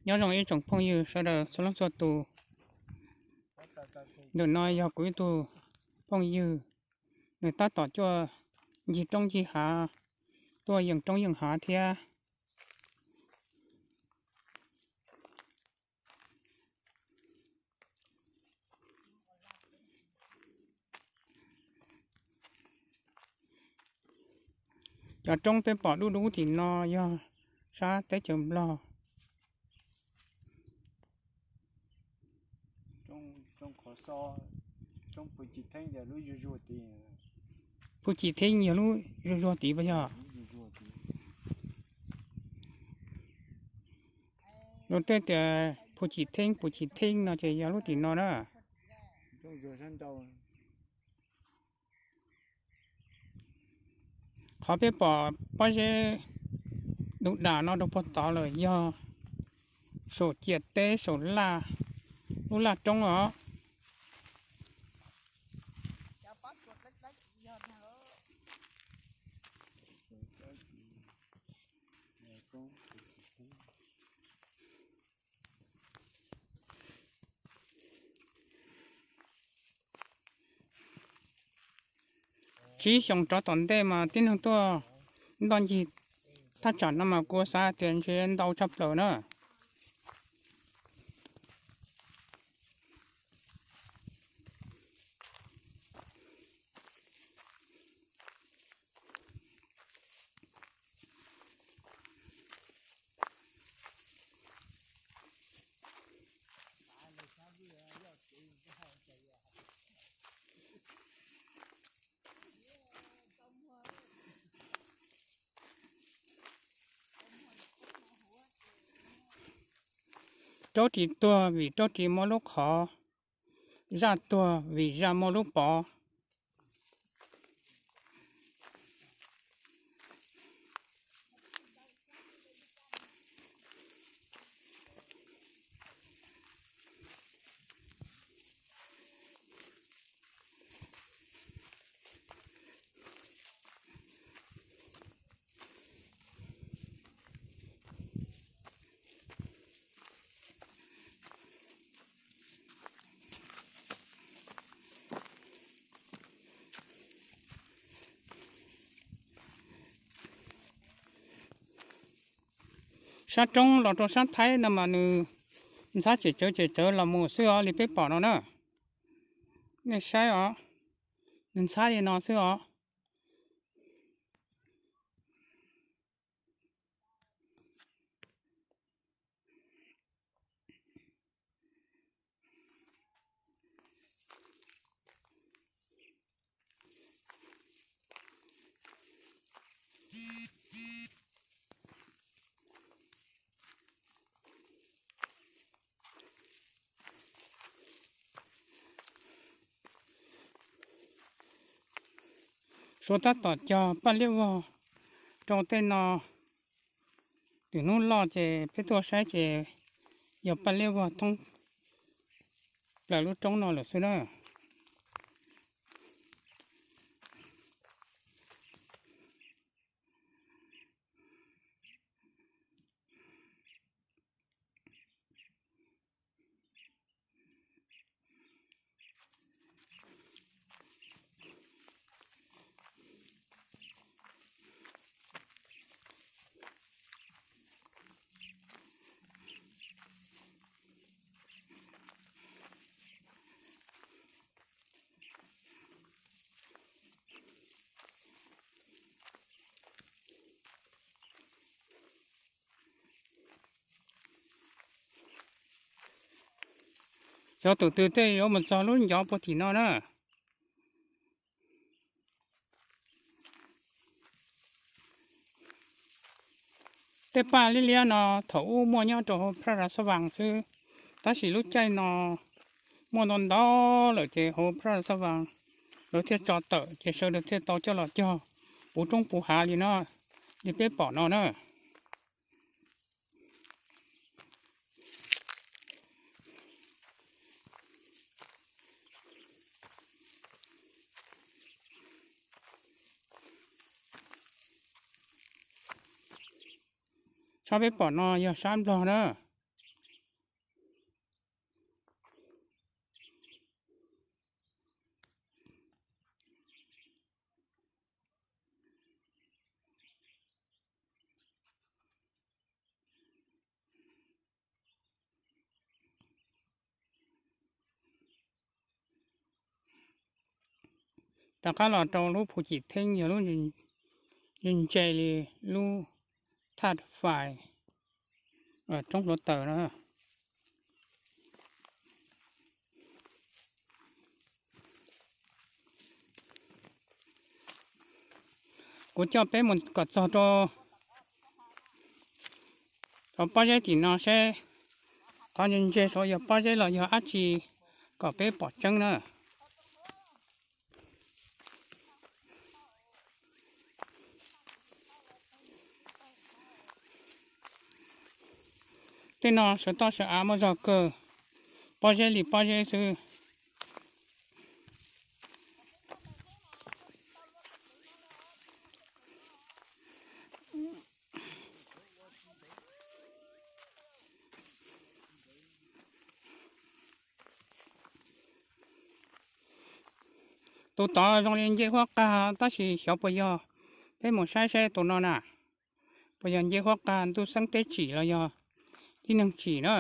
Nyob zoo ib tsoom phooj ywg sawv daws txhua leej txhua tus. Ntawm no yog kuv ib tug phooj ywg, nws tab tom tuaj ncig roob ncig hav, tuaj yeem roob yeem hav thiab. Cov roob peb pom dub dub tim no yog sab teb chaws Nplog. Phu Cim Theeb yog lub zuag zuag tid puas yog? Luag tej tias Phu Cim Theeb, Phu Cim Theeb no ces yog lub tim no na. Qhov peb pom pob zeb du dam no rau puag tod lawm yog saum ciam teb saum laj, lub laj roob os. Tsib xyoos rov tom ntej mas tib neeg tuaj ntoj ncig thaj tsam no mas kuv xav tias ntshe ntau tshaj plaws na. Raub ris tuag vim raub ris muaj lub qhov, zaj tuag vim zaj muaj lub pov. Sab roob los rau sab Thaib no mas nws ntxhab tsem tsawv tsem tsawv los mus xwb os li peb pom no na. Nej saib os, nws ntxhab li no xwb os. Suav tab tom cog paj liab vog rau tej no. Twm hnub loj ces peb tuaj saib ces yog paj liab vog thoob plaws lub roob no lawm xwb na. Xyov tus twg tej yuav mus txog lub ncov puag tim no na. Tej paj liab liab no thaum ub muaj nyob rau hauv Phaj Ras Xab Vas xwb, tab sis lub caij no muaj ntau ntau lawm ces hauv Phaj Ras Xab Vas lawv thiaj tso tawm ces sawv daws thiaj tau coj los cog puv roob puv hav li no, li peb pom no na. Sab peb pom no yog sab Nplog na. Rov qab los rau lub Phu Cim Theeb yog lub ntse li lub thaj fais roob hluav taws na. Kuv coj peb mus kom txog rau cov pob zeb tim no seb qhov ntse ntse saum yog pob zeb los yog dab tsi kom peb pom tseeb na. Tej no sawv toj sawv av muaj zog kawg, pob zeb li pob zeb xwb. Tus tod zoo li ncej huab qag tab sis xyov puas yog, peb mus saib saib tus no na, puas yog ncej huab qag ntuj xeeb teb tsim los yog tib neeg tsim na.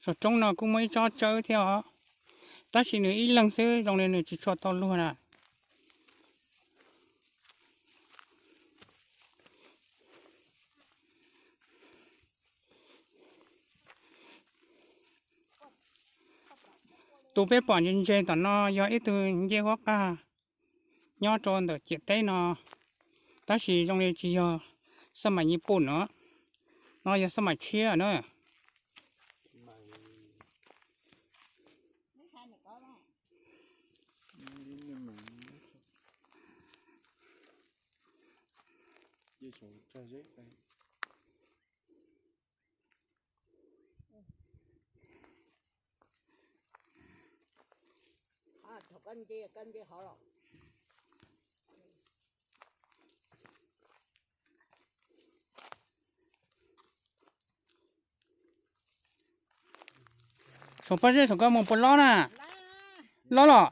Saum roob no kuj muaj ib tsob tsawb thiab os, tab sis nws ib leeg xwb zoo li nws tsis tshua tau luag na. Tus peb pom ntse ntse tom no yog ib tug ncej huab qag nyob rau ntawm ciam teb no, tab sis zoo li tsis yog xab maim nyij pum no, no yog xab maim tshiab na. Saum pob zeb saum koj mus puas lob na? Lob los?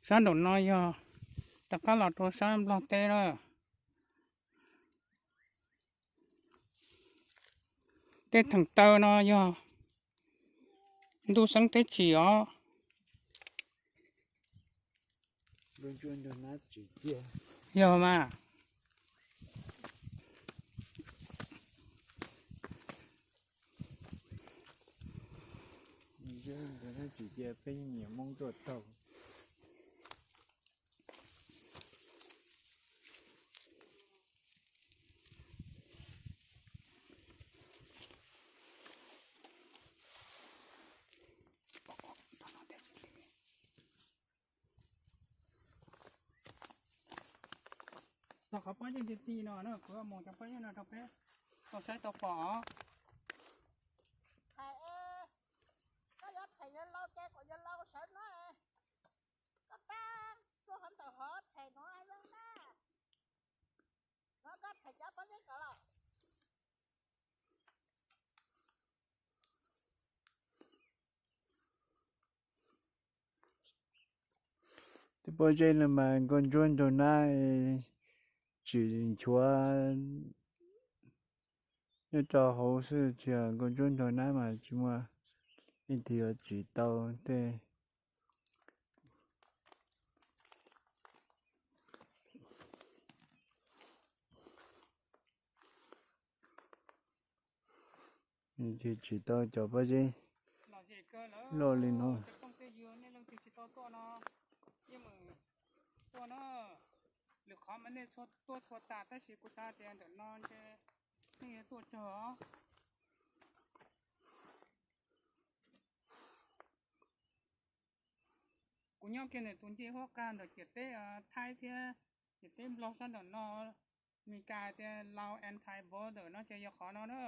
Sab nraum no yog rov qab los rau sab Nplog teb lawm. Tej theem taw no yog ntuj xeeb teb tsim os. Yog mas. Txog qhov pob zeb ti ti no na, kuv mus cov pob zeb no rau peb tau saib tau pom. Thais, koj yuav them yawg laus ces kom yawg laus sawv no. Koj pab tuaj hov ntawm hov them no zoo na. No koj them cov pob zeb ko los. Tej pob zeb no mas nkauj ntsuab nraug nab tsis nchuav nyob rau hauv xwb, tsis yog nkauj ntsuab nraug nab mas tsis muaj leej twg yuav tsis tau tej. Tsis tau cov pob zeb loj li no. Lwm qhov mas nej tuaj txhua tas tab sis kuv xav tias ntawm no ntshe nej yuav tuaj tsawg os. Kuv nyob kiag ntawm tus ncej huab qag ntawm ciam teb Thaib thiab ciam teb Nplog sab nraum no. Meskas tias law anti-border no ces yog qhov no na.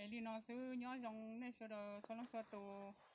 Es li no xwb, nyob zoo nej sawv daws txhua leej txhua tus.